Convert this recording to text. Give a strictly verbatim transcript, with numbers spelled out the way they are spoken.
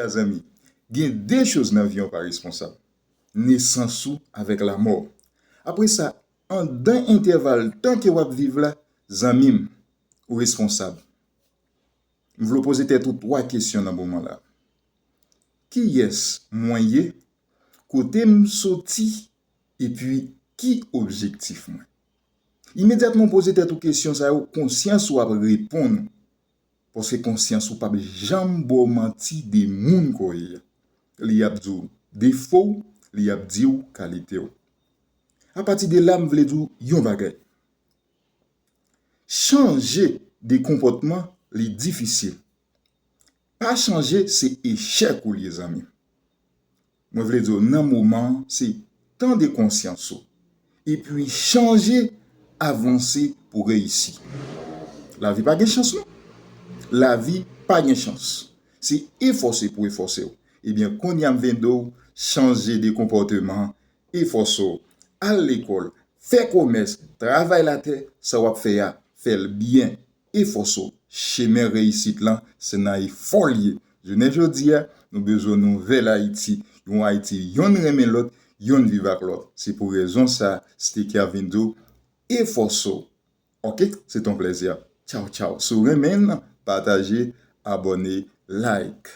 Mezanmi, gen de choz nan vi an pa responsab. Nesans ou avèk lamò. Apre sa, andan entèval tan ke w ap viv la, zanmi m, ou responsab. M vle w poze tèt ou twa kesyon nan moman la. Kiyès mwen ye? Kote m soti? Epi, ki objektif mwen? Imedyatman w poze tèt ou kesyon sa yo, konsyans ou ap reponn ou. Paske konsyans ou p ap janm ba w manti de moun ke w ye a. Li ap di w defo w, li ap di w kalite w. Apati de la, m vle di w yon bagay. Chanje de konpòtman, li difisil. Pa chanje, se echèk ou l ye, zanmi m. Mwen vle di w, nan moman an, se tande konsyans ou. Epi chanje, avanse pou reyisi. Lavi pa gen chans, non. Lavi pa gen chans. Se efòse pou efòse w. Ebyen, kounye a m vin di w, chanje de konpòteman, efòse w. Al lekòl, fè komès, travay latè, sa w ap fè a, fè l byen, efòse w. Chemen reyisit lan, se nan efò l ye. Jounen jodi a, nou bezwen nouvèl Ayiti, yon Ayiti yonn renmen lòt, yonn viv ak lòt. Se pou rezon sa, Sticker vin di w, efòse w. Oke, se t on plèzi. Tchaw, tchaw. Si w renmen l, pataje, abòne, like.